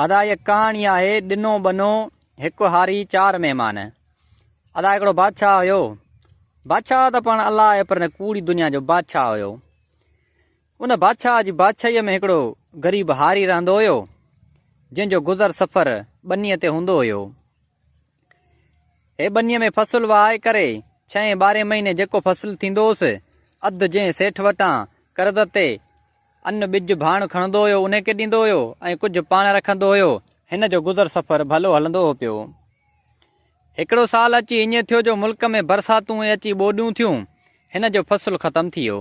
ادا هيء ڪهاڻي آهي ڏنو ٻنو، هڪ هاري چار مهمان. ادا هڪڙو بادشاهه هيو. بادشاهه ته پاڻ الله آهي پر هن ڪوڙي دنيا جو بادشاهه هيو. ان بادشاهه جي بادشاهيء ۾ هڪڙو غريب هاري رهندو هيو، جنهن جو گذر سفر ٻنيء تي هوندو هيو. هي ٻنيء ۾ فصل وهائي ڪري ڇهين ٻارهين مهيني جيڪو فصل ٿيندو هوس، اڌ جنهن سيٺ وٽان قرض تي ان ٻج ڀاڻ کڻندو هيو انهي کي ڏيندو هيو ۽ ڪجهه پاڻ رکندو هيو. هن جو گذر سفر ڀلو هلندو هو پيو. هڪڙو سال اچي ائين ٿيو جو ملڪ ۾ برساتون ۽ اچي ٻوڏون ٿيون، هن جو فصل ختم ٿي ويو.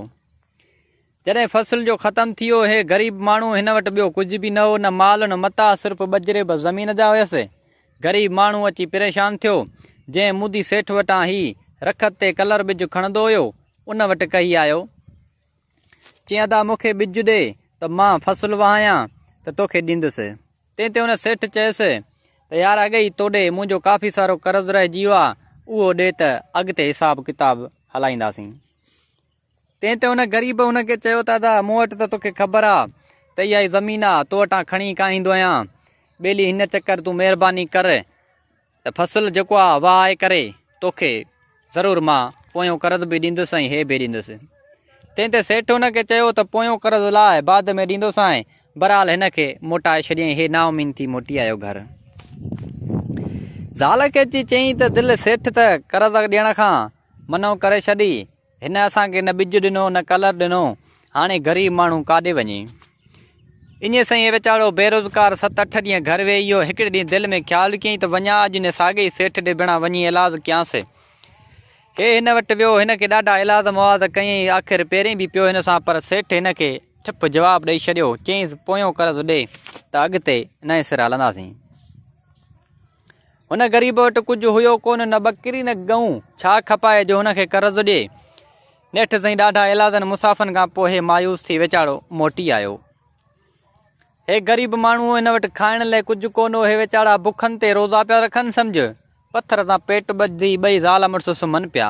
جڏهن فصل جو ختم ٿي ويو، هي غريب ماڻهو، هن وٽ ٻيو ڪجهه به نه هو، نه مال نه متاع، صرف ٻه جريب زمين جا هيس. غريب ماڻهو اچي پريشان ٿيو. جنهن مودي سيٺ وٽان هي رکت تي ڪلر ٻج کڻندو هيو، ان وٽ ڪهي آيو. چيائين ادا مون کي ٻج ڏي ته مان فصل وهايان ته توکي ڏيندس. تنهن تي ان سيٺ چيس ته يار اڳي ئي توڏي منهنجو ڪافي سارو قرض رهجي ويو آ، اهو ڏي ته اڳتي حساب ڪتاب هلائينداسين. تنهن تي ان غريب هن کي چيو ته ادا مون وٽ ته توکي خبر آ ته اها ئي زمين آ، تو وٽان کڻي ڪاهيندو آهيان، ٻيلي هن چڪر تون مهرباني ڪر ته فصل جيڪو آ وهائي ڪري توکي ضرور مان پويون قرض به ڏيندس ۽ هي به ڏيندس. تنهن تي سيٺ هن کي چيو ته پويون قرض لاء بعد ۾ ڏيندوسانء، بهرحال هن کي موٽائي ڇڏيائين، هي نااميد ٿي موٽي آيو گهر. زال کي اچي چيائين ته دل سيٺ ته قرض ڏيڻ کان منع ڪري ڇڏي، هن اسان کي نه ٻج ڏنو نه ڪلر ڏنو، هاڻي غريب ماڻهو ڪاڏي وڃي؟ ائين سائين هي ويچارو بيروزگار ست اٺ ڏينهن گهر ويهي ويو. هڪڙي ڏينهن دل ۾ خيال ڪيائين ته وڃان اڄ ان ساڳئي سيٺ ڏي بڻا وڃي ايلاز ڪيانس. هي هن وٽ ويو، هن کي ڏاڍا ايلاز مواز ڪيائين، آخر پيرين به پيو هن سان پر سيٺ هن کي ٺپ جواب ڏئي ڇڏيو، چيائينس پويون قرض ڏي ته اڳتي نئين سر هلنداسين. هن غريب وٽ ڪجهه هيو ڪونه، نه ٻڪري نه ڳئون، ڇا کپائي جو هن کي قرض ڏئي. نيٺ سائين ڏاڍا ايلازن مسافن کان پوء هي مايوس ٿي ويچارو موٽي آيو. هي غريب ماڻهو هن وٽ کائڻ لئه ڪجهه ڪونه هو، هي ويچارا بکن تي روزا پيا رکن سمجهه، پٿر سان پيٽ ٻڌي ٻئي زال مڙس سمهن پيا.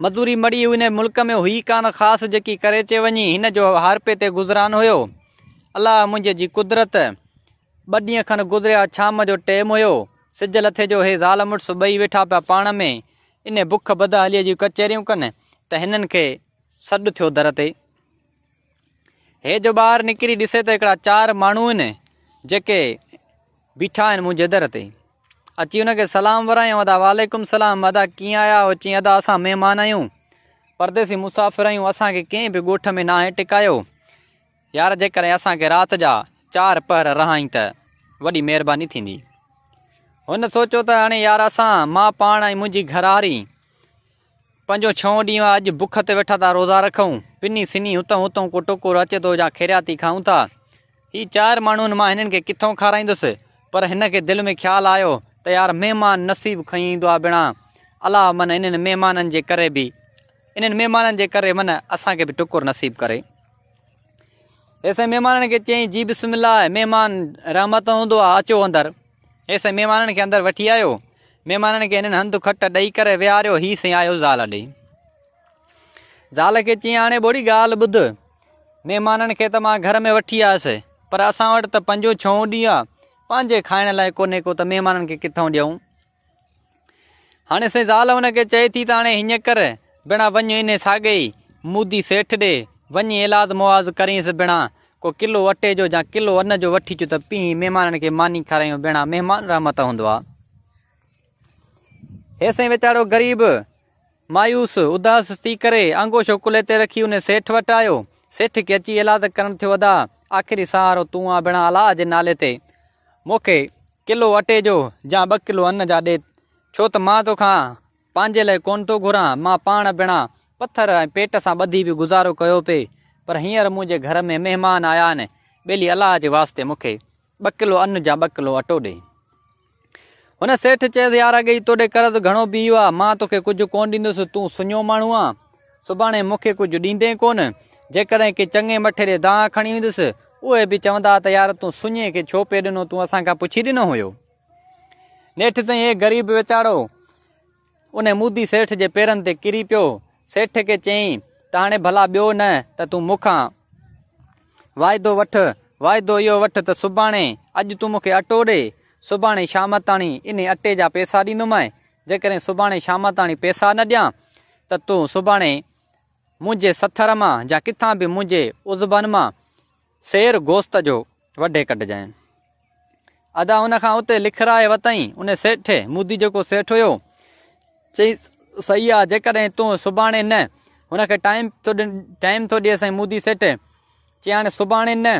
مزوري مڙئي هن ملڪ ۾ هئي ڪانه خاص جيڪي ڪري چي وڃي هن جو هارپي تي گذران هيو. الله منهنجي جي قدرت! ٻه ڏينهن کن گذريا، شام جو ٽيم هيو، سج لٿي جو هي زال مڙس ٻئي ويٺا پيا پاڻ ۾ انهي بک بدحاليء جون ڪچهريون ڪن ته هنن کي سڏ ٿيو در تي. هي جو ٻاهر نڪري ڏسي ته هڪڙا چار ماڻهو آهن جيڪي بيٺا آهن منهنجي در تي. اچي ان کي سلام ورايائون، ادا وعليڪم سلام، ادا ڪيئن آيا آهيو؟ چيائين ادا اسان مهمان آهيون، پرديسي مسافر آهيون، اسان کي ڪنهن به ڳوٺ ۾ ناهي ٽڪايو. يار جيڪڏهن اسان کي رات جا چار پهر رهائين ته وڏي مهرباني ٿيندي. هن سوچيو ته هاڻي يار اسان، مان پاڻ ۽ منهنجي گهرواري پنجون ڇهون ڏينهن آ اڄ بک تي ويٺا ٿا روزا رکون، پني سني هتئون هتئون ڪو ٽڪر اچي ٿو يا خيرياتي کائون ٿا. هي چار ماڻهن مان هنن کي ڪٿئون کارائيندس؟ پر هن کي دل ۾ خيال آيو ته يار مهمان نصيب کڻي ايندو آ بڻا الله من انهن مهمانن جي ڪري به انهن مهمانن جي ڪري من اسان کي به ٽڪر نصيب ڪري. هيسين مهمانن کي چيائين، جي بسم الله، مهمان رحمت هوندو آ، اچو اندر. هيسين مهمانن کي اندر وٺي آيو. مهمانن کي هنن هنڌ کٽ ڏئي ڪري ويهاريو، هي سائين آيو زال ڏي. زال کي چيائين، هاڻي ٻوڙي ڳالهه ٻڌ، مهمانن کي ته مان گهر ۾ وٺي آيس، پر اسان وٽ ته پنجون ڇهون ڏينهن آ، پنهنجي کائڻ لاء ڪونهي ڪو ته مهمانن کي ڪٿئون ڏيون؟ هاڻي سائين زال هن کي چئي ٿي ته هاڻي هيئن ڪر، بڻا وڃ انهي ساڳئي مودي سيٺ ڏي، وڃي ايلاز مواز ڪرينس بڻا ڪو ڪلو اٽي جو جا ڪلو ان جو وٺي اچ ته پيهي مهمانن کي ماني کارايون بڻا مهمان رحمت هوندو آ. هي سائين ويچارو غريب مايوس اداس ٿي ڪري انگوشو ڪلهي تي رکي انهي سيٺ وٽ آيو. سيٺ کي اچي ايلاز ڪرڻ ٿيو ادا آخري سهارو تون آ بڻا الله جي نالي تي مون کي ڪلو اٽي جو جا ٻه ڪلو ان جا ڏي، ڇو ته مان توکان پنهنجي لاء ڪونه ٿو گهران، مان پاڻ بڻا پٿر ۽ پيٽ سان ٻڌي به گذارو ڪيو پئي، پر هينئر منهنجي گهر ۾ مهمان آيا آهن، ٻيلي الله جي واسطي مون کي ٻه ڪلو ان جا ٻه ڪلو اٽو ڏي. هن سيٺ چيس، يار اڳي ئي توڏي قرض گهڻو بيهي ويو آهي، مان توکي ڪجهه ڪونه ڏيندس، تون سڃو ماڻهو آن، سڀاڻي مون کي ڪجهه ڏيندين ڪونه، جيڪڏهن ڪنهن چڱي مٺي ڏي دانهن کڻي ويندس، اهي به چوندا ته يار تون سڃي کي ڇو پئي ڏنو، تون اسان کان پڇي ڏنو هيو. نيٺ سائين هي غريب ويچارو انهي مودي سيٺ جي پيرن تي ڪري پيو. سيٺ کي چيائين ته هاڻي ڀلا ٻيو نه ته تون مون کان واعدو وٺ واعدو اهو وٺ ته سڀاڻي، اڄ تون مون کي اٽو ڏي، سڀاڻي شام تاڻي انهي اٽي جا پئسا ڏيندومانء، جيڪڏهن سڀاڻي شام تاڻي پئسا نه ڏيان ته تون سڀاڻي منهنجي سٿر مان يا ڪٿان به منهنجي عضون مان سير گوشت جو وڍي ڪڍجانء. ادا ان کان اتي لکرائي وتائين. ان سيٺ، مودي جيڪو سيٺ هيو، چيس صحيح آ جيڪڏهن تون سڀاڻي نه، هن کي ٽائيم ٿو ٽائيم ٿو ڏئي سائين مودي سيٺ، چي هاڻي سڀاڻي نه،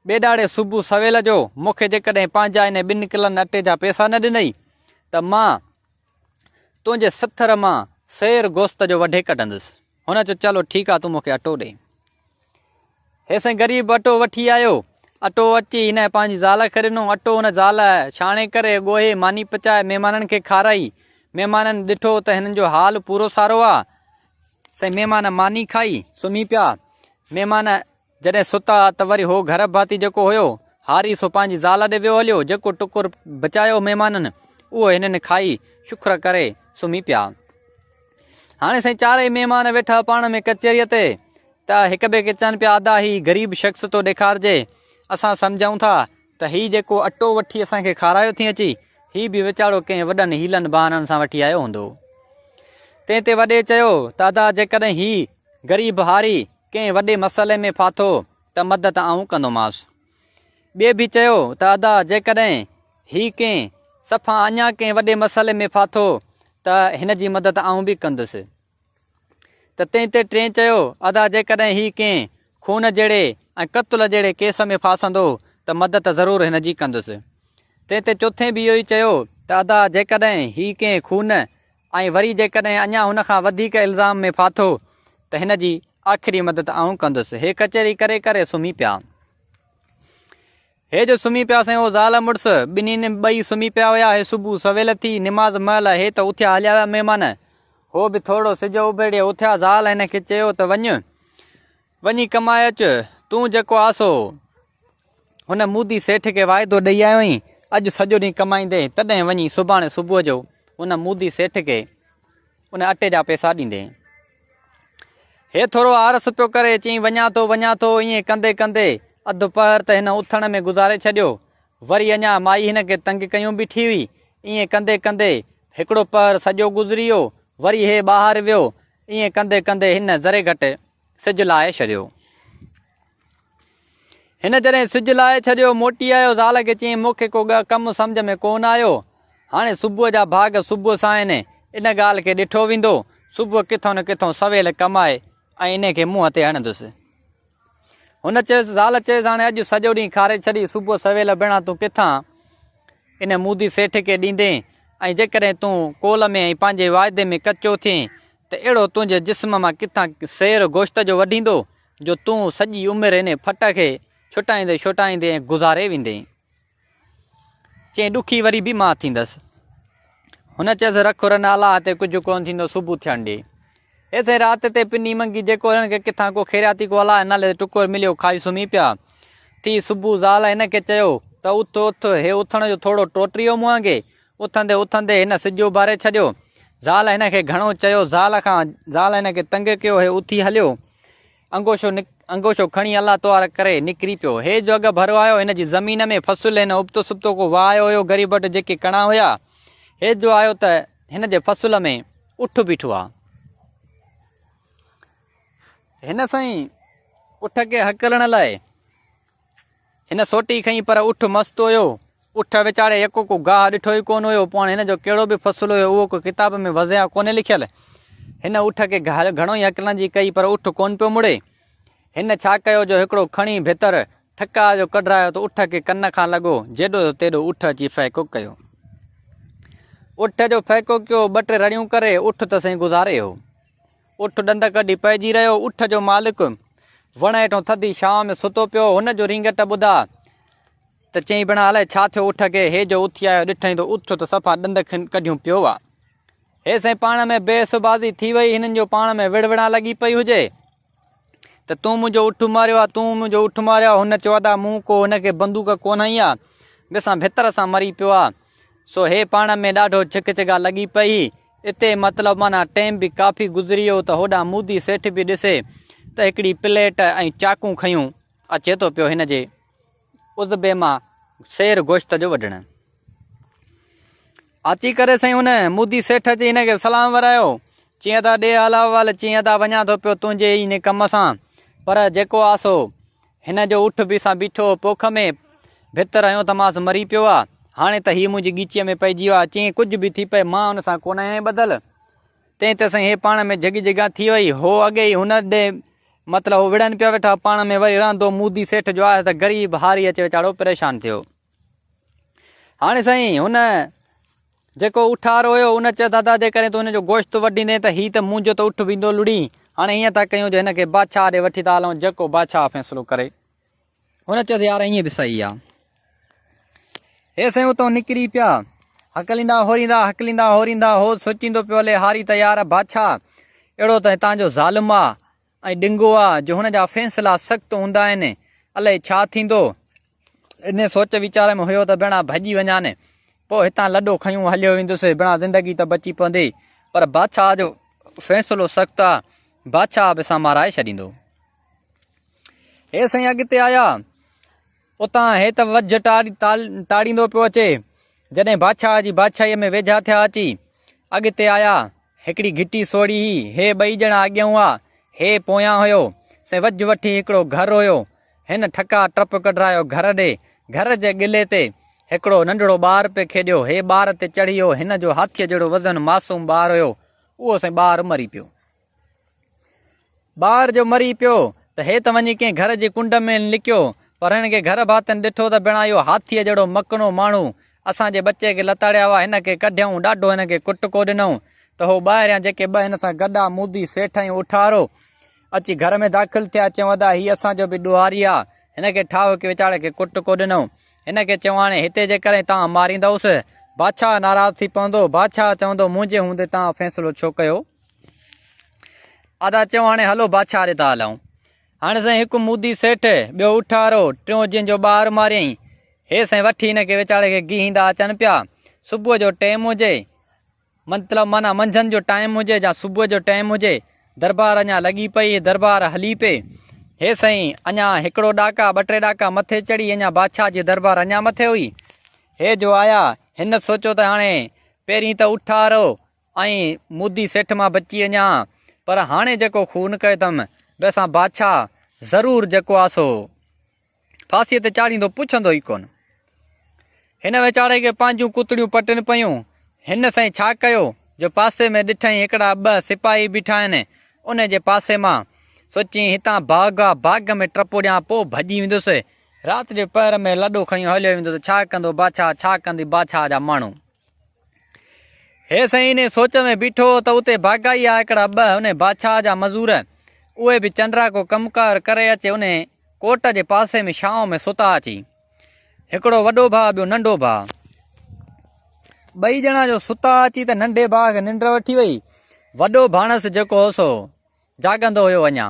ٻئي ڏهاڙي صبح سويل جو مون کي جيڪڏهن پنهنجا انهي ٻن ڪلن اٽي جا پئسا نه ڏنئي ته مان تنهنجي سٿر مان سير گوشت جو وڍي ڪڍندس. هن چيو چلو ٺيڪ آ تون مون کي اٽو ڏي. هي سائين غريب اٽو وٺي آيو. اٽو اچي هن پنهنجي زال کي ڏنو. اٽو هن زال ڇاڻي ڪري ڳوهي ماني پچائي مهمانن کي کارائي. مهمانن ڏٺو ته هنن جو حال پورو سارو آ. سائين مهمان ماني کائي سمهي پيا. مهمان جڏهن ستا ته وري هو گهر ڀاتي جيڪو هيو هاري سو پنهنجي زال ڏي ويو هليو. جيڪو ٽڪر بچايو مهمانن اهو هنن کائي شڪر ڪري سمهي پيا. هاڻي سائين چارئي مهمان ويٺا پاڻ ۾ ڪچهريء تي ته هڪ ٻئي کي چون پيا ادا هي غريب شخص ٿو ڏيکارجي اسان سمجهون ٿا ته هي جيڪو اٽو وٺي اسان کي کارايو ٿي اچي هي به ويچارو ڪنهن وڏن حيلن بهانن سان وٺي آيو هوندو. تنهن تي وڏي چيو ته ادا جيڪڏهن هي غريب هاري ڪنهن وڏي مسئلي ۾ ڦاٿو ته مدد آئون ڪندومانس. ٻئي به چيو ته ادا جيڪڏهن هي ڪنهن صفا اڃا ڪنهن وڏي مسئلي ۾ ڦاٿو ته هن جي مدد آئون به ڪندس. ته تنهن تي ٽئين چيو ادا جيڪڏهن هي ڪنهن خون جهڙي ۽ قتل جهڙي ڪيس ۾ ڦاسندو ته مدد ضرور هن جي ڪندس. تنهن تي چوٿين به اهو ئي چيو ته ادا جيڪڏهن هي ڪنهن خون ۽ وري جيڪڏهن اڃا هن کان وڌيڪ الزام ۾ ڦاٿو ته هن جي آخري مدد آئون ڪندس. هي ڪچهري ڪري ڪري سمهي پيا. هي جو سمهي پيا سائين اهو زال مڙس ٻنهين ٻئي سمهي پيا هيا. هي صبح سويل ٿي نماز مهل هي ته اٿيا هليا ويا مهمان. هو به ٿورڙو سج اڀيڙي اٿيا. زال هن کي چيو ته وڃ وڃي ڪمائي اچ. تون جيڪو آسو هن مودي سيٺ کي واعدو ڏئي آيو آهين، اڄ سڄو ڏينهن ڪمائيندين تڏهن وڃي سڀاڻي صبح جو ان مودي سيٺ کي ان اٽي جا پئسا ڏيندين. هي ٿورو آرس پيو ڪري، چيائين وڃان ٿو، وڃان ٿو. ائين ڪندي ڪندي اڌ پهر ته هن اٿڻ ۾ گذاري ڇڏيو. وري اڃا مائي هن کي تنگ ڪيون بيٺي هئي. ائين ڪندي ڪندي هڪڙو پهر سڄو گذري ويو. وري هي ٻاهر ويو. ائين ڪندي ڪندي هن ذري گهٽ سج لاهي ڇڏيو. هن جڏهن سج لاهي ڇڏيو، موٽي آيو، زال کي چيائين، مون کي ڪو ڪم سمجهه ۾ ڪو نه آيو. هاڻي صبح جا ڀاڳ صبح سان آهن، ان ڳالهه کي ڏٺو ويندو. صبح ڪٿون نه ڪٿون سويل ڪمائي ۽ انهي کي منهن تي هڻندس. هن چيس، زال چيس، هاڻي اڄ سڄو ڏينهن کاري ڇڏي، صبح سويل ڀيڻا تون ڪٿان ان مودي سيٺ کي ڏيندين ۽ جيڪڏهن تون قول ۾ ۽ پنهنجي واعدي ۾ ڪچو ٿئين ته اهڙو تنهنجي جسم مان ڪٿان سير گوشت جو وڍيندو جو تون سڄي عمر انهي ڦٽ کي ڇٽائيندي ڇٽائيندي ۽ گذاري ويندين. چيائين ڏکي وري به مان ٿيندس. هن چيس رک رن الله تي ڪجهه ڪونه ٿيندو صبح ٿيڻ ڏي. ايسين رات تي پني منگي جيڪو هنن کي ڪٿان ڪو خيراتي ڪو الله جي نالي تي ٽڪر مليو کائي سمهي پيا. ٿي صبح زال هن کي چيو ته اٿ اٿ هي اٿڻ جو ٿورو ٽوٽريو مون وانگي اٿندي اٿندي هن سج اڀاري ڇڏيو. زال هن کي گهڻو چيو زال کان زال هن کي تنگ ڪيو هي اٿي هليو. انگوشو انگوشو کڻي الله توهار ڪري نڪري پيو. هي جو اڳ ڀرو آيو هن جي زمين ۾ فصل هن ابتو سبتو ڪو واهه آيو هيو غريب وٽ جيڪي ڪڻا هيا. هي جو آيو ته هن جي فصل ۾ اٺ بيٺو آ. هن سائين اٺ کي هڪلڻ لاء هن سوٽي کنئي پر اٺ مست هيو. اٺ ويچاري يڪو ڪو گاهه ڏٺو ئي ڪونه هيو. پوء هاڻي هن جو ڪهڙو به فصل هيو اهو ڪو ڪتاب ۾ وضع ڪونهي لکيل. هن اٺ کي گهڻو ئي هڪلڻ جي ڪئي پر اٺ ڪونه پيو مڙي. هن ڇا ڪيو جو هڪڙو کڻي ڀتر ٺڪاء جو ڪڍرايو ته اٺ کي ڪن کان لڳو، جيڏو جو تيڏو اٺ اچي ڦهڪو ڪيو. اٺ جو ڦهڪو ڪيو، ٻه ٽي رڙيون ڪري اٺ ته سائين گذاري هو. اٺ ڏند ڪڍي پئجي رهيو. اٺ جو مالڪ وڻ هيٺون ٿڌي ڇانو ۾ ستو پيو هو. هن جو رينگٽ ٻڌا ته چيائين ڀيڻا الائي ڇا ٿيو اٺ کي، هي جو اٿي آيو ڏٺائين ته اٺ ته صفا ڏند ڪڍيون پيو آ. هي سائين پاڻ ۾ بحث بازي ٿي وئي، هنن جو پاڻ ۾ وڙ وڙان لڳي پئي هجي ته تون منهنجو اٺ ماريو آ، تون منهنجو اٺ ماريو آ. هن چيو ادا مون ڪو هن کي بندوق ڪونه هنئي آ، مون سان ڀتر سان مري پيو آ. سو هي پاڻ ۾ ڏاڍو ڇڪ ڇڳا لڳي پئي هئي. اتي مطلب معنيٰ ٽيم به ڪافي گذري ويو ته هوڏانهن مودي سيٺ به ڏسي ته هڪڙي پليٽ ۽ چاقون کنيون اچي ٿو پيو هن جي عضبي مان سير گوشت جو وڍڻ. اچي ڪري سائين هن مودي سيٺ اچي هن کي سلام ورايو. چيائين ادا ڏي حال احوال، چيائين ادا وڃان ٿو پيو تنهنجي ئي ان ڪم سان، پر جيڪو آ سو هن جو اٺ به سان بيٺو هو پوک ۾، ڀتر هنيو ته مانس مري پيو آ، هاڻي ته هي منهنجي ڳچيء ۾ پئجي ويو آ، چيائين ڪجهه به ٿي پئي مان ان سان ڪونه آهيان ٻڌل. تنهن تي سائين هي پاڻ ۾ جهڳ جهڳان ٿي وئي، هو اڳي ئي هن ڏي مطلب هو وڙهن پيا ويٺا پاڻ ۾ وري رهندو مودي سيٺ جو آهي ته غريب هاري اچي ويچارو پريشان ٿيو. هاڻي سائين هن جيڪو اٺارو هيو ان چيو دادا جيڪڏهن تون هن جو گوشت وڍيندين ته هي ته منهنجو ته اٺ ويندو لڙي هاڻي هيئن ٿا ڪيون جو هن کي بادشاهه ڏي وٺي ٿا هلون جيڪو بادشاهه فيصلو ڪري. هن چيو ته يار ائين به صحيح آ. هي سائين اتان نڪري پيا هڪليندا هوريندا هڪليندا هوريندا هو سوچيندو پيو هلي هاري ته يار بادشاهه اهڙو ته هتان جو ظالم آ ۽ ڏنگو آ جو هن جا فيصلا سخت هوندا آهن، الائي ڇا ٿيندو؟ انهي سوچ ويچار ۾ هيو ته بڻا ڀڄي وڃان، پوء هتان لڏو کنيون هليو ويندس، بڻا زندگي ته بچي پوندي، پر بادشاهه جو فيصلو سخت آ، بادشاهه به سان مارائي ڇڏيندو. هي سائين اڳتي آيا. اتان هي ته وجهه تاڙيندو پيو اچي. جڏهن بادشاهه جي بادشاهيء ۾ ويجها ٿيا اچي اڳتي آيا. هڪڙي گهٽي سوڙهي هئي. هي ٻئي ڄڻا اڳيئون هئا. هي پويان هيو. سائين وجهه وٺي هڪڙو گهر هيو. هن ٺڪا ٽپ ڪڍرايو گهر ڏي. گهر جي ڳلي تي هڪڙو ننڍڙو ٻار پئي کيڏيو. هي ٻار تي چڙهي ويو. هن جو هاٿيء جهڙو وزن معصوم ٻار هيو. اهو سائين ٻار مري پيو. ٻار جو مري پيو ته هي ته وڃي ڪنهن گهر جي ڪنڊ ۾ لڪيو، پر هن کي گهر ڀاتين ڏٺو ته ڀيڻا اهو هاٿيء جهڙو مڪنو ماڻهو اسان جي ٻچي کي لتاڙيا هئا، هن کي ڪڍيائون، ڏاڍو هن کي ڪٽڪو ڏنائون ته هو ٻاهريان جيڪي ٻه هن سان گڏ آ، مودي سيٺ ۽ اٺارو، اچي گهر ۾ داخل ٿيا، چيائون ادا هي اسان جو به ڏوهاري آ، هن کي ٺاهوڪي ويچاري کي ڪٽڪو ڏنائون. هن کي چيو هاڻي هتي جيڪڏهن توهان ماريندؤس، بادشاهه ناراض ٿي پوندو، بادشاهه چوندو منهنجي هوندي توهان فيصلو ڇو ڪيو؟ ادا چيو هاڻي هلو بادشاهه ڏي ٿا هلون. هاڻي سائين هڪ مودي سيٺ، ٻيو اٺارو، ٽيون جنهن جو ٻار ماريائين. هي سائين وٺي هن کي ويچاري کي گيهيندا اچن پيا. صبح جو ٽيم هجي، مطلب معنيٰ منجهند جو ٽائيم هجي يا صبح جو ٽيم هجي، دربار اڃا لڳي پئي، دربار هلي پئي. هي سائين اڃا هڪڙو ڏاڪا، ٻه ٽي ڏاڪا مٿي چڙهي اڃا بادشاهه جي دربار اڃا مٿي هئي. هي جو آيا، هن سوچيو ته هاڻي پهرين ته اٺارو ۽ مودي سيٺ مان بچي وڃان، پر هاڻي جيڪو خون ڪيو اٿم، بيسان بادشاهه ضرور جيڪو آ سو ڦاسيء تي چاڙهيندو، پڇندو ئي ڪونه. هن ويچاري کي پنهنجون ڪتڙيون پٽن پيون. هن سائين ڇا ڪيو جو پاسي ۾ ڏٺائين هڪڙا ٻه سپاهي بيٺا آهن، انهي جي پاسي مان سوچيائين هتان باغ آ، باغ ۾ ٽپو ڏيان پوء ڀڄي ويندس. رات جي پهر ۾ لڏو کنيو هليو ويندس، ڇا ڪندو بادشاهه، ڇا ڪندي بادشاهه جا ماڻهو. هي سائين انهي سوچ ۾ بيٺو هو ته اتي باغائي آ هڪڙا ٻه انهي بادشاهه جا مزور، اهي به چنڊراڪو ڪم ڪار ڪري اچي انهي ڪوٽ جي پاسي ۾ ڇانو ۾ ستا اچي. هڪڙو وڏو ڀاء ٻيو ننڍو ڀاء. ٻئي ڄڻا جو ستا اچي ته ننڍي ڀاء کي ننڊ وٺي وئي. وڏو ڀاڻس جيڪو هو سو جاڳندو هيو اڃا.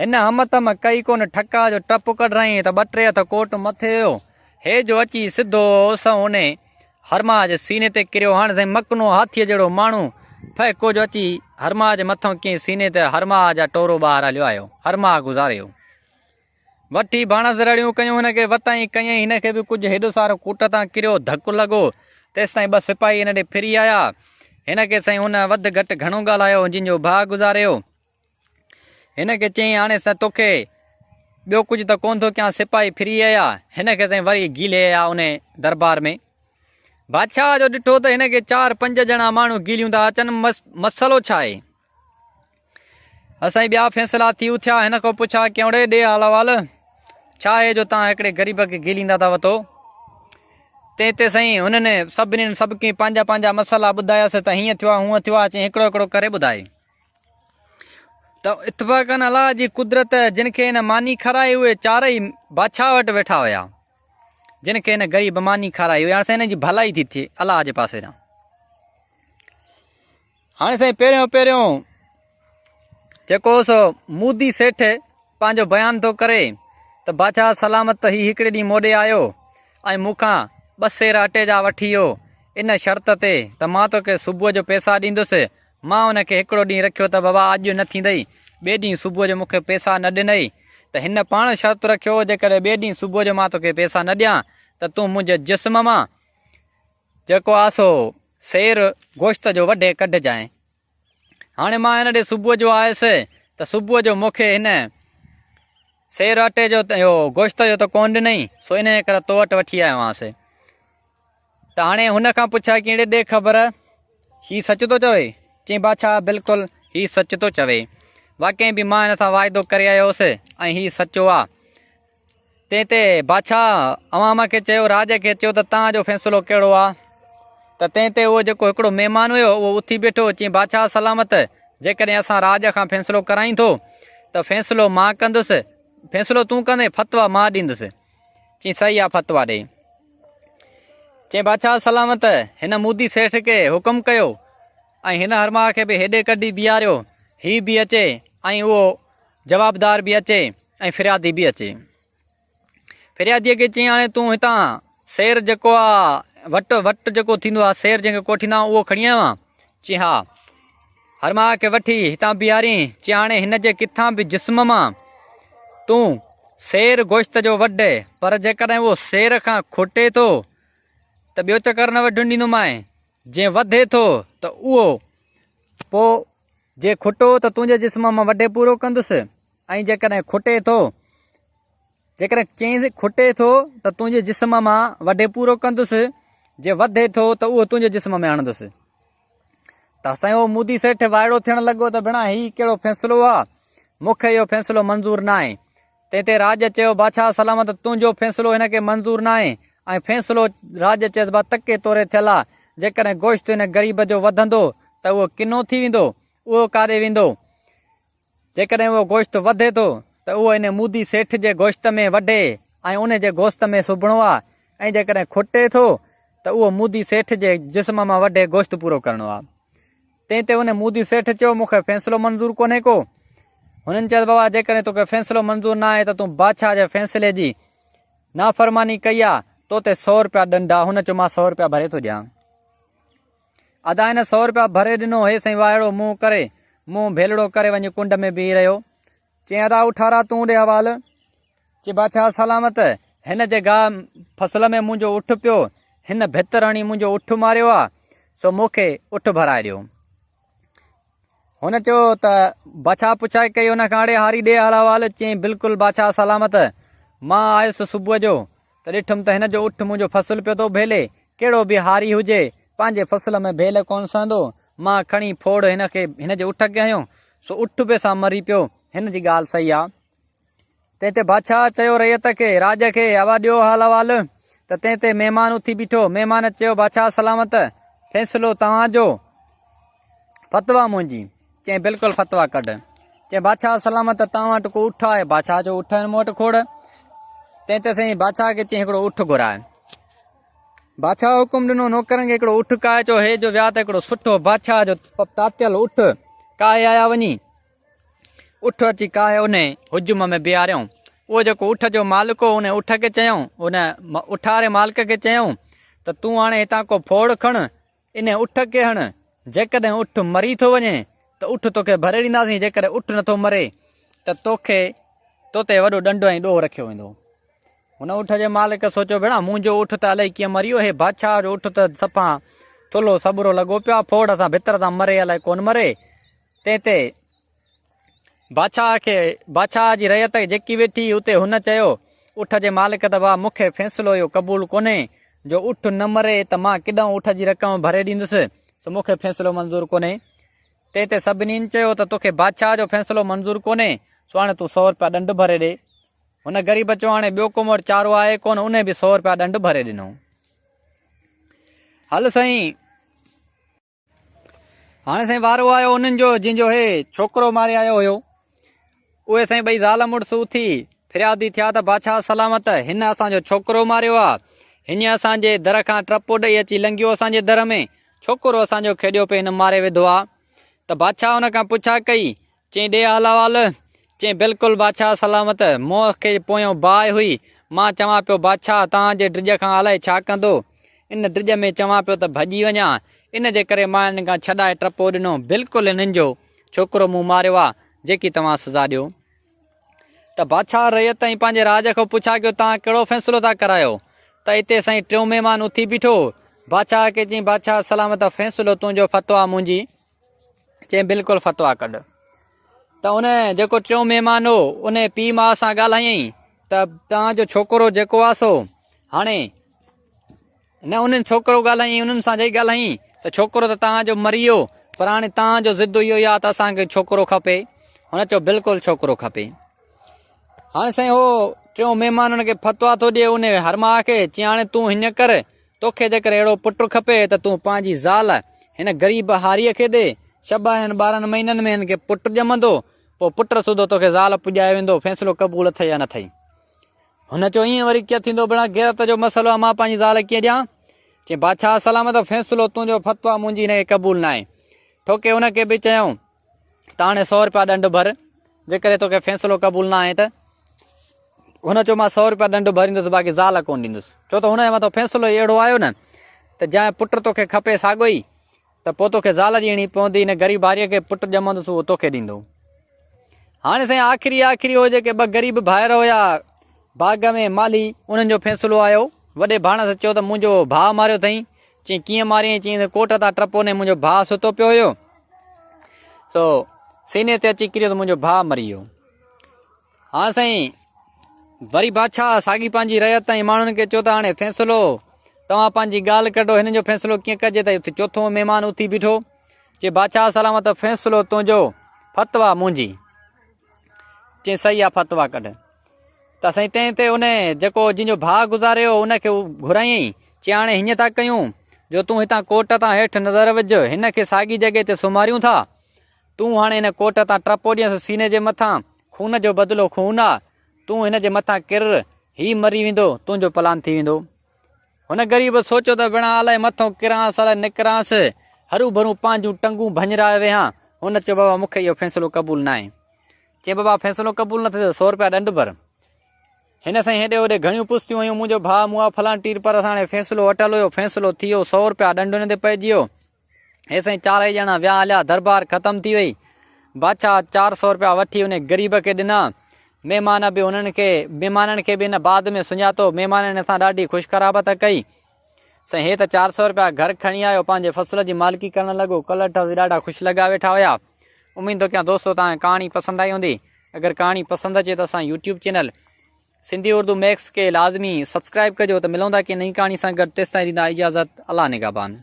هن همت م ڪئي ڪونه ٺڪاء جو ٽپ ڪڍرايائين ته ٻه ٽي هٿ ڪوٽ مٿي هيو. هي جو اچي سڌو سنئون انهي هرماء جي سيني تي ڪريو. هاڻ سائين مڪنو هاٿيء جهڙو ماڻهو ڦهڪو جو اچي هرماء جي مٿئون ڪيئن سيني تي هرماء جا ٽورو ٻاهر هليو آيو. هرماء گذاريو. وٺي ڀاڻس رڙيون ڪيون هن کي وتائين ڪيائين هن کي به ڪجهه هيڏو سارو ڪوٽ تان ڪريو ڌڪ لڳو تيستائين ٻه سپاهي هن ڏي ڦري آيا هن کي سائين هن وڌ گهٽ گهڻو ڳالهايو جن جو ڀاء گذاريو هن کي چيائين هاڻي سائين توکي ٻيو ڪجهه ته ڪونه ٿو ڪيان سپاهي ڦري آيا هن کي سائين وري گيلي آيا ان دربار ۾ بادشاهه جو ڏٺو ته هن کي چار پنج ڄڻا ماڻهو گيليون ٿا اچن مسئلو ڇا آهي اسائين ٻيا فيصلا ٿي اٿيا هن کان پڇا ڪيون ڙي ڏي حال احوال ڇا آهي جو تان هڪڙي غريب کي گيليندا ٿا وتو تنهن تي سائين هنن سڀني سڀ ڪنهن پنهنجا پنهنجا مسئلا ٻڌايس ته هيئن ٿيو آهي هونئن ٿيو آهي چئين هڪڙو هڪڙو ڪري ٻڌائي ته اتفاقن الله جي قدرت جن کي هن ماني کارائي اهي چارئي بادشاهه وٽ ويٺا هيا جن کي هن غريب ماني کارائي هئي هاڻي سائين هن جي ڀلائي ٿي ٿئي الله جي پاسي ڏانهن هاڻي سائين پهريون پهريون جيڪو سو مودي سيٺ پنهنجو بيان ٿو ڪري ته بادشاهه سلامت ته هي هڪڙي ڏينهن موڏي آيو ۽ مون کان ٻه سير اٽي جا وٺي ويو ان شرط تي ته مان توکي صبح جو پئسا ڏيندس مان ان کي هڪڙو ڏينهن رکيو ته بابا اڄ نه ٿيندئي ٻئي ڏينهن صبح جو مون کي پئسا نه ڏنئي ته ته هن پاڻ شرط رکيو هو جيڪڏهن ٻئي ڏينهن صبح جو مان توکي پئسا نه ڏيان ته تون منهنجي جسم مان جيڪو آ سو سير گوشت جو وڍي ڪڍجانء. هاڻي مان هن ڏي صبح جو آيس ته صبح جو مون کي هن سير اٽي جو اهو گوشت جو ته ڪونه ڏنئي سو انهيء ڪري تو وٽ وٺي آيو آهيانس. ته هاڻي هن کان پڇيا ڪيئڙي ڏي خبر هي سچ ٿو چوي؟ چيائين بادشاهه بلڪل هي سچ ٿو چوي. واقعي به مان هن سان واعدو ڪري آيو هوس ۽ هي سچو آ. تنهن تي بادشاهه عوام کي چيو راڄ کي چيو ته توهان جو فيصلو ڪهڙو آ؟ ته تنهن تي اهو جيڪو هڪڙو مهمان هيو اهو اٿي بيٺو چيائين بادشاهه سلامت جيڪڏهن اسان راڄ کان فيصلو ڪرائين ٿو ته فيصلو مان ڪندس فيصلو تون ڪندين فتويٰ مان ڏيندس. چيائين صحيح آ فتويٰ ڏي. چيائين بادشاهه سلامت هن مودي سيٺ کي حڪم ڪيو ۽ هن هرماء کي به هيڏي ڪڍي بيهاريو هي به اچي ۽ اهو جوابدار به اچي ۽ فريادي به اچي. فرياديء کي چيائين هاڻي تون هتان سير جيڪو آ وٽ وٽ جيڪو ٿيندو آ سير جنهن کي ڪوٺيندا آهيون اهو کڻي آيو آهين؟ چيائين ها. هرماء کي وٺي هتان بيهارين، چيائين هاڻي هن جي ڪٿان به جسم مان تون سير گوشت جو وڍ، پر جيڪڏهن اهو سير کان کٽي ٿو ته ٻيو چڪر نه وڍڻ ڏيندومانء، جي وڌي ٿو ته اهو پوء جي کٽو ته تنهنجي جسم مان وڍي پورو ڪندس ۽ جيڪڏهن کٽي ٿو جيڪڏهن چئين کٽي ٿو ته تنهنجي جسم مان وڍي پورو ڪندس، جي وڌي ٿو ته اهو تنهنجي جسم ۾ هڻندس. ته سائين اهو مودي سيٺ وائڙو ٿيڻ لڳو ته ڀيڻا هي ڪهڙو فيصلو آ، مون کي اهو فيصلو منظور ناهي. تنهن تي راڄ چيو بادشاهه سلامت تنهنجو فيصلو هن کي منظور ناهي ۽ فيصلو راڄ چيس با تڪي توري ٿيل آ، جيڪڏهن گوشت هن غريب جو وڌندو ته اهو ڪنو ٿي ويندو، اهو ڪاڏي ويندو؟ جيڪڏهن اهو گوشت وڌي ٿو ته اهو ان مودي سيٺ جي گوشت ۾ وڍي ۽ ان جي گوشت ۾ سبڻو آ ۽ جيڪڏهن کٽي ٿو ته اهو مودي سيٺ جي جسم مان وڍي گوشت پورو ڪرڻو آ. تنهن تي ان مودي سيٺ چيو مون کي فيصلو منظور ڪونهي ڪو. هنن چيس بابا جيڪڏهن توکي فيصلو منظور ناهي ته تون بادشاهه جي فيصلي جي نافرماني ڪئي آ تو تي سو رپيا ڏنڊ آ. هن چيو مان سو رپيا ڀري ٿو ڏيان. ادا هن سو رپيا ڀري ڏنو هي سائين واهڙو منهن ڪري منهن ڀيلڙو ڪري وڃي ڪنڊ ۾ بيهي رهيو. چيائين ادا اٺارا تون ڏي حوال. چي بادشاهه سلامت هن جي گاهه فصل ۾ منهنجو اٺ پيو هن ڀت رڻي منهنجو اٺ ماريو آ سو مون کي اٺ ڀرائي ڏيو. هن چيو ته بادشاهه پڇا ڪئي ان کان اڙي هاري ڏي حال احوال چيائين بلڪل بادشاهه سلامت مان آيس صبح جو ته ڏٺم ته هن جو اٺ منهنجو فصل پيو ٿو ڀيلي. ڪهڙو به هاري هجي، پنهنجي فصل ۾ ڀيل ڪونه سهندو. مان کڻي ڦوڙ هن کي هن جي اٺ کي هنيو، سو اٺ به سان مري پيو. هن جي ڳالهه صحيح آ. تنهن تي بادشاهه چيو رعيت کي، راڄ کي، ابا ڏيو حال احوال. ته تنهن تي مهمان اٿي بيٺو. مهمان چيو، بادشاهه سلامت، فيصلو توهان جو. فتويٰ منهنجي. چيائين، بلڪل فتويٰ ڪڍ. چيائين، بادشاهه سلامت توهان وٽ ڪو اٺ آهي؟ بادشاهه چيو، اٺ آهن مون وٽ کوڙ. تنهن تي سائين بادشاهه کي چيائين، هڪڙو اٺ گهراء. بادشاهه حڪم ڏنو، نوڪرن کي هڪڙو اٺ ڪاهي اچو. هي جو ويا ته هڪڙو سٺو بادشاهه جو تاتيل اٺ ڪاهي آيا وڃي. اٺ اچي ڪاهي انهي هجوم ۾ بيهاريائون. اهو جيڪو اٺ جو مالڪ هو، انهي اٺ کي چيائون، ان اٺاري مالڪ کي چيائون ته تون هاڻي هتان ڪو ڦوڙ کڻ انهيء اٺ کي هڻ، جيڪڏهن اٺ مري ٿو وڃي ته اٺ توکي ڀري ڏينداسين، جيڪڏهن اٺ نٿو مري ته توکي تو تي وڏو ڏنڊ ۽ ڏوهه رکيو ويندو. هن اٺ جي مالڪ سوچيو، ڀيڻا منهنجو اٺ ته الائي ڪيئن مري ويو، هي بادشاهه جو اٺ ته صفا ٿلهو سٻرو لڳو پيو آهي، ڦوڙ سان ڀتر سان مري الائي ڪونه مري. تنهن تي بادشاهه کي بادشاهه جي رعيت جيڪي ويٺي هئي اتي هن چيو، اٺ جي مالڪ ته ڀاء مون کي فيصلو اهو قبول ڪونهي جو اٺ نه مري ته مان ڪيڏانهن اٺ جي رقم ڀري ڏيندس، سو مون کي فيصلو منظور ڪونهي. تنهن تي سڀني چيو ته توکي بادشاهه جو فيصلو منظور ڪونهي، سو هاڻي تون سو رپيا ڏنڊ ڀري ڏي. هن غريب چيو هاڻي ٻيو ڪو مون وٽ چارو آهي ڪونه، انهي به سو رپيا ڏنڊ ڀري ڏنو. هل سائين! هاڻي سائين وارو آيو انهن جو جن جو هي ڇوڪرو ماري آيو هيو. اهي سائين ٻئي زال مڙس اٿي فريادي ٿيا ته بادشاهه سلامت هن اسان جو ڇوڪرو ماريو آ. هن اسان جي در کان ٽپو ڏئي اچي لنگهيو اسان جي در ۾. ڇوڪرو اسان جو کيڏيو پئي هن ماري وڌو آ. ته بادشاهه ان کان پڇا ڪئي، چيائين ڏي حال احوال؟ چيائين بلڪل بادشاهه سلامت، مون کي پويون باهه هئي، مان چوان پيو بادشاهه توهان جي ڊڄ کان الائي ڇا ڪندو، ان ڊڄ ۾ چوان پيو ته ڀڄي وڃان، ان جي ڪري مان انهن کان ڇڏائي ٽپو ڏنو، بلڪل انهن جو ڇوڪرو مون ماريو آ، جيڪي توهان سزا ڏيو. ته بادشاهه رعيت ۽ پنهنجي راڄ کان پڇا ڪيو توهان ڪهڙو فيصلو ٿا ڪرايو؟ ته اتي سائين ٽيون مهمان اٿي بيٺو. بادشاهه کي چيائين بادشاهه سلامت فيصلو تنهنجو فتويٰ منهنجي. چيائين بلڪل فتويٰ ڪڍ. ته ان جيڪو ٽيون مهمان هو ان پيء ماء سان ڳالهايائين ته توهان جو ڇوڪرو جيڪو آهي سو هاڻي نه انهن ڇوڪرو ڳالهايائين انهن سان جئي ڳالهايائين ته ڇوڪرو ته توهان جو مري ويو پر هاڻي توهان جو ضد اهو ئي آهي ته اسان کي ڇوڪرو کپي هن چيو بلڪل ڇوڪرو کپي هاڻي سائين هو ٽيون مهمان ان کي فتوا ٿو ڏئي ان هر ماء کي چي هاڻي تون هيئن ڪر توکي جيڪر اهڙو پٽ کپي ته تون پنهنجي زال هن غريب هاريء کي ڏي ڇهه ٻارهن ٻارهن مهينن ۾ هن کي پٽ ڄمندو پوء پٽ سوڌو توکي زال پڄائي ويندو فيصلو قبول اٿئي يا نه اٿئي هن چيو، ائين وري ڪيئن ٿيندو ڀيڻا، غيرت جو مسئلو آهي، مان پنهنجي زال ڪيئن ڏيان؟ چيائين، بادشاهه سلامت، فيصلو تنهنجو، فتويٰ منهنجي هن کي قبول ناهي. ٺوڪي هن کي به چيائون ته هاڻي سئو رپيا ڏنڊ ڀر، جيڪڏهن توکي فيصلو قبول ناهي ته. هن چيو، مان سئو رپيا ڏنڊ ڀريندس، باقي زال ڪونه ڏيندس. ڇو ته هن جي مٿان فيصلو ئي اهڙو آيو نه ته جنهن پٽ توکي کپي ساڳيو ئي ته پوء توکي زال ڏيڻي پوندي، هن غريب هاريء کي پٽ ڄمندس اهو توکي ڏيندو. هاڻي سائين آخري آخري هو جيڪي ٻه غريب ڀائر هيا باغ ۾ مالهي، انهن جو فيصلو آيو. وڏي ڀاڻس چيو ته منهنجو ڀاء ماريو اٿئين. چيائين ڪيئن ماريائين؟ چيائين ته ڪوٽ تان ٽپو ڏئي منهنجو ڀاء ستو پيو هيو، سو سيني تي اچي ڪريو ته منهنجو ڀاء مري ويو. هاڻ سائين وري بادشاهه ساڳي پنهنجي رعيت ۽ ماڻهن کي چيو ته هاڻي فيصلو توهان پنهنجي ڳالهه ڪڍو هنن جو فيصلو ڪيئن ڪجي ته اٿي چوٿون مهمان اٿي بيٺو چي بادشاهه سلامت فيصلو تنهنجو فتويٰ منهنجي چي صحيح آ فتويٰ ڪڍ ته سائين تنهن تي ان جيڪو جنهن جو ڀاء گذاريو ان کي گهرايائين چي هاڻي هيئن ٿا ڪيون جو تون هتان ڪوٽ تان هيٺ نظر وجهه هن کي ساڳي جڳهه تي سمهاريون ٿا تون هاڻي هن ڪوٽ تان ٽپو ڏينس سيني جي مٿان، خون جو بدلو خون آ، تون هن جي مٿان ڪر، هي مري ويندو، تنهنجو پلان ٿي ويندو. هن غريب سوچيو ته ڀيڻا الائي مٿو ڪرانس الائي نڪرانس، هروڀرو پنهنجون ٽنگون ڀڃرائي ويهان. هن چيو بابا مون کي اهو فيصلو قبول ناهي. چيائين بابا فيصلو قبول نه ٿئي ته سو رپيا ڏنڊ ڀر. هن سائين هيڏي هوڏي گهڻيون پستيون هنيون، منهنجو ڀاء مون آ فلان ٽير پر اسان هاڻي فيصلو اٽل هيو، فيصلو ٿي ويو، سو رپيا ڏنڊ هن تي پئجي ويو. هي سائين چارئي ڄڻا ويا هليا، دربار ختم ٿي وئي. بادشاهه 400 رپيا وٺي انهي غريب کي ڏنا. مهمان به انهن کي مهمانن کي به هن بعد ۾ سڃاتو. مهمانن هن سان ڏاڍي خوش قرابت ڪئي. سائين هي ته 400 رپيا گهر کڻي آيو، پنهنجي فصل جي مالڪي ڪرڻ لڳو. ڪلهه ٺس ڏاڍا خوش لڳا ويٺا هيا. اميد ٿو ڪيان دوستو توهان کي ڪهاڻي پسند آئي هوندي. اگر ڪهاڻي پسند اچي ته اسان YouTube channel Sindhi Urdu Max کي لازمي سبسڪرائب ڪجو ته ملون ٿا ڪنهن نئين ڪهاڻي سان گڏ تيستائين ڏيندا اجازت الله نگهبان.